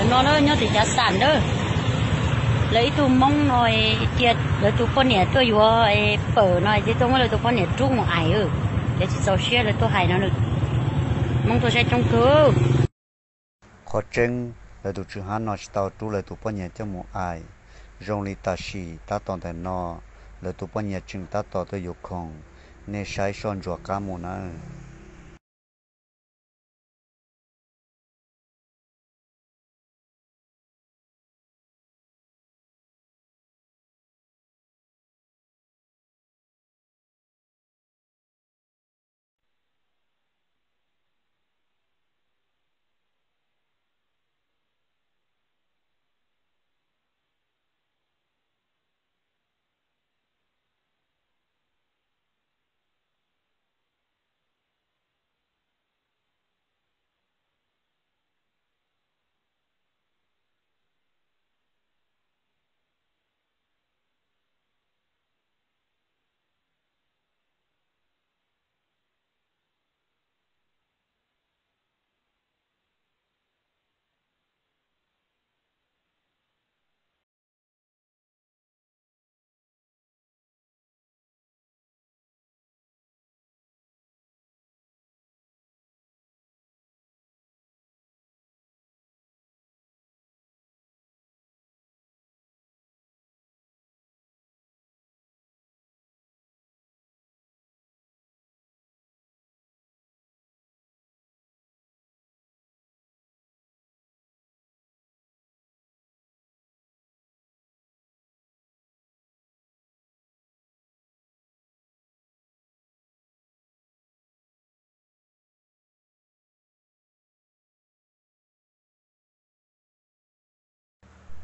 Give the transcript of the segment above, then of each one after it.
Ntawm no na nyob tim Cav Xam na, lawv ib tug Hmoob no cia lawv tus poj niam tuaj yuav pawm no ces tuaj muab lawv tus poj niam rub mus aim, ces tsis txaus siab lawv tuaj hais no. Hmoob tuaj saib coob kawg. Qhov tseeb, lawv tus tswv hab no tsis tau rub lawv tus poj niam coj mus aim. Zoo li tam sim tab tom ntawm no, lawv tus poj niam tseem tab tom tuaj yuav khoom, nej saib soj ntsuam qab mus nawb.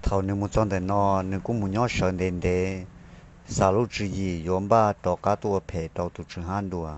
Thaum nws mus txog ntawm no, nws kuj mus nyob sawv ntev ntev, xav lub tswv yim yuav npaj rov qab tuaj ua phem rau tus tswv hab dua.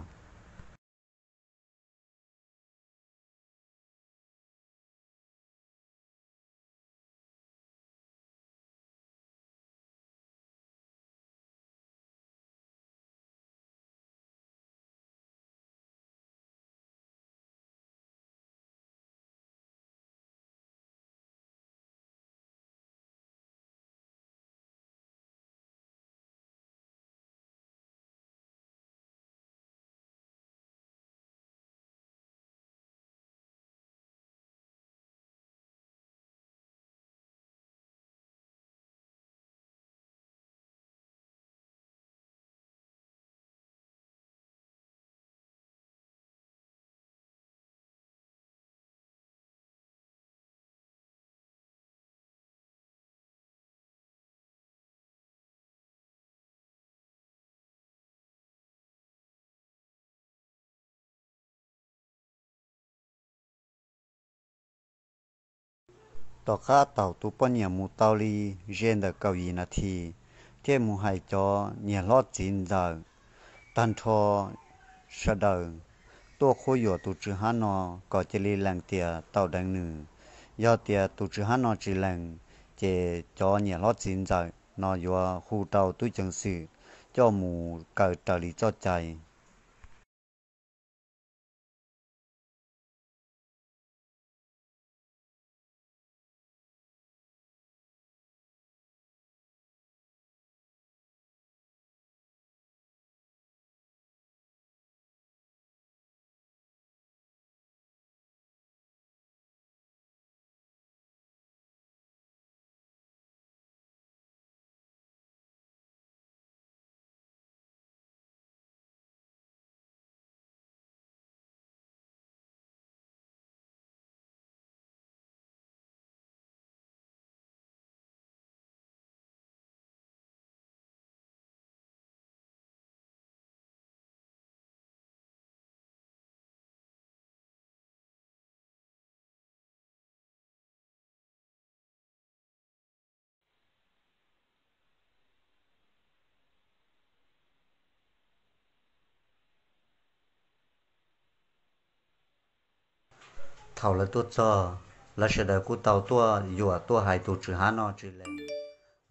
Tom qab thaum tus poj niam mus tau li ze ntawm kaum yim nas this, thiaj mus hais cov niam hlob txiv ntxawm tag nrho sawv daws tuaj qhuab yuam tus tswv hab no kom cia li lees tias tau deev nws. Yog tias tus tswv hab no tsis lees, ces cov niam hlob txiv ntxawm no yuav hu rau tub ceev xwm coj mus kaw raws li txoj cai. Thaum lawv tuaj txog, lawv sawv daws kuj tau tuaj yuam tuaj hais tus tswv hab no tsis lees.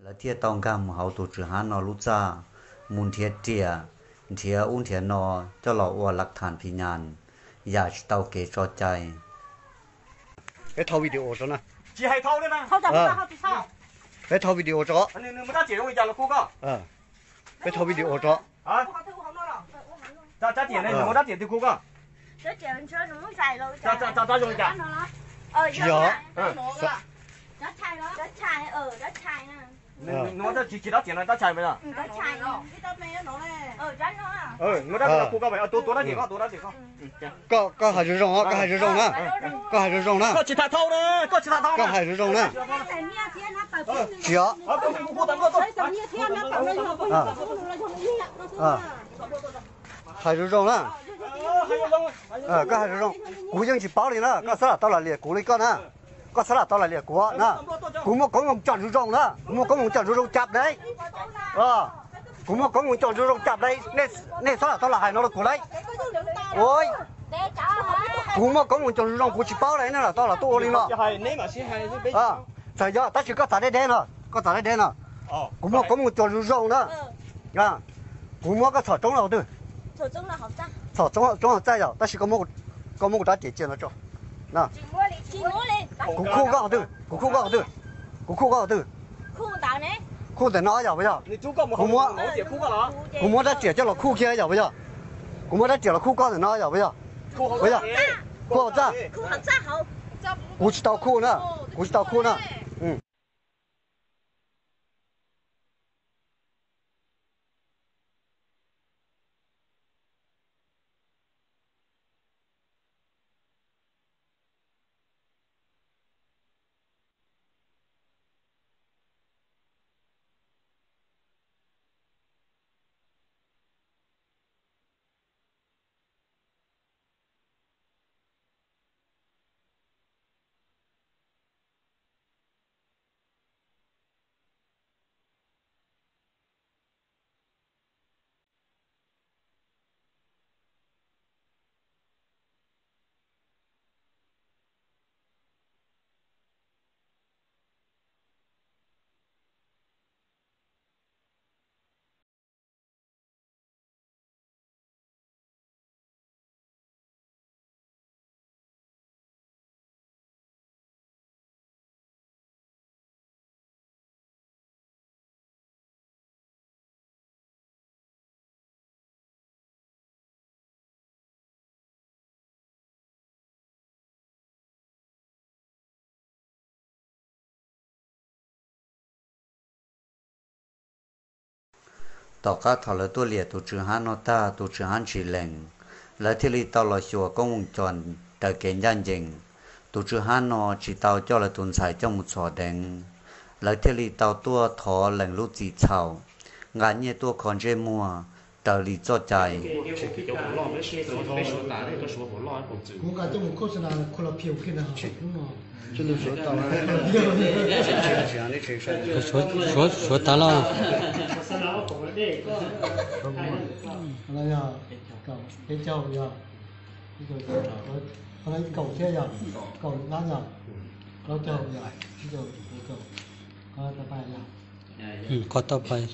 Lawv thiaj tau nkag mus hauv tus tswv hab no lub txaj, mus nrhiav riam, nrhiav ub nrhiav no coj los ua lav tham phi nyas, yam tsis tau kev tso cai. Peb thau video rau na. Tsis hais thau li na. Thau tau, thau tsis thau. Peb thau video tso. Nws muaj rab riam zoo li cas los khu koj. Peb thau video tso. Rab riam ne, nws muaj rab riam twg khu koj. Rab riam zoo li cas? Tsis yog. Nws muaj rab riam, tsis rab riam no rab chais mas. Muaj rab riam no khu koj, tuav rab riam koj, tuav rab riam koj. Koj, koj hais zoo zoo na, koj hais zoo zoo na, koj hais zoo zoo na. Koj tsis tham thau na, koj tsis tham thau, koj hais zoo zoo na. Tsis yog. Hais zoo zoo na. Koj hais zoo zoo. Kuv yeej tsis paub li na, koj xav lam tau lam liam kuv li koj na. Koj xav lam tau lam liam kuv na. Kuv muaj koob moos coj zoo zoo na, kuv muaj koob moos coj zoo zoo cab deb. Kuv muaj koob moos coj zoo zoo cab deb, nej xav lam tau lam hais no rau kuv lauj. Ua, kuv muaj koob moos coj zoo zoo kuv tsis paub li, nej lam tau lam tuaj ua li no. Txawm yog tab sis koj txav deb deb no, koj txav deb deb no. Kuv muaj koob moos coj zoo zoo na. Kuv muab koj txhom tsoob los twg? Txhom tsoob hauv txaj yog, tab sis koj muab kuv rab riam cia no tso. Kuv khuj koj twg? Kuv khuj koj twg? Kuv khuj koj twg? Khuj ntawm no yog puas yog? Kuv muab, kuv muab rab riam coj los khuj kiag yog puas yog? Kuv muab rab riam los khuj koj ntawm no yog puas yog? Puas yog? Khuj hauv txaj. Kuv tsis tau khuj na, kuv tsis tau khuj na. Tom qab thaum lawv tuaj liam tus tswv hab no tag, tus tswv hab tsis lees, lawv thiaj li tau los xyuas koob moos cos raws kev ncaj ncees. Tus tswv hab no tsis tau coj lawv tus ntxhais coj mus txhom deev, lawv thiaj li tau tuaj thov lees lub txim txhaum, nqa nyiaj tuaj kho ntsej muag raws li txoj cai. Suav tas los. Peb caug yog, kaum thiab yog, kaum dab yog, plaub caug yog, tsib caug, kaum, qhov tau pais yog. Qhov tau pais.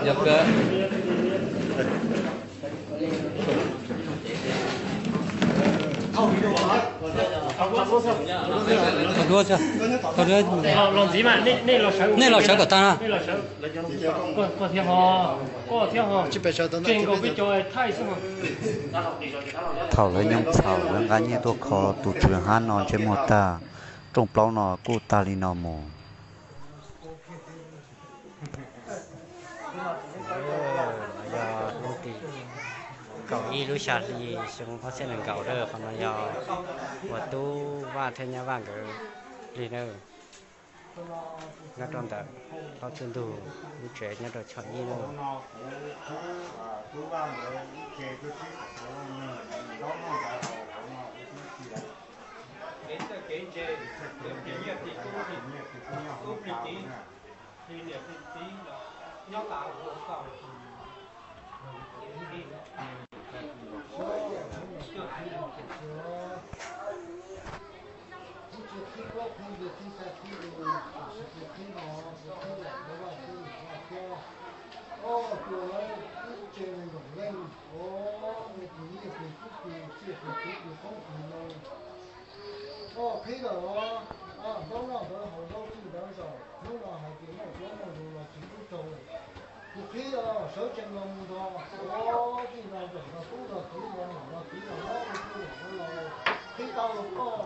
Yog kawg. Tau duab thiab. Tau duab. Nej los sawv kom tag na. Thaum lawv nyob txhaum lawv nqa nyiaj tuaj kho tus tswv hab no ntsej muag tag, rooj plaub no kuj tag li no mus. Yog hnub tim kaum ib lub xya hli xyoo ob txhiab nees nkaum, qhov no yog uas Tub Vaj thiab Nyab Vaj nkawd li na. Nyob rau ntawm Phob Txwj Ntug lub tsev nyob rau Choj Yij na. Tus qhib xa qhib, tus qhib no, tus qhib lam ntawd vaj teb lam vaj teb, o, tus lawv ib tse nkaus leej, o, nws tus nyiaj tus kub tus txiaj tus txiv tus qoob tus loo, o, qhib lawm os, ntaub noj ntawd haus ntaub txij ntawd zaum, hnub no hais tias noj cuab noj ntsuv los tsis hlub raug lawm. Tus qhib os, sawv tsees los mus nrog, o, txij no zaum no tub los txiv los niam los txiv los hlob los tub los hlob los, qhib tau los koj.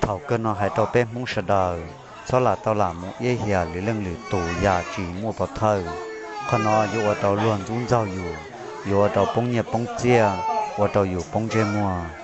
Thaum kawg no hais rau peb Hmoob sawv daws, txhob lam tau lam mus iab hiam lwm leej lwm tus yam tsis muaj pov thawj. Qhov no yuav ua rau luag ntxub ntxaug yus, yuav ua rau poob nyiaj poob txiaj, ua rau yus poob ntsej muag.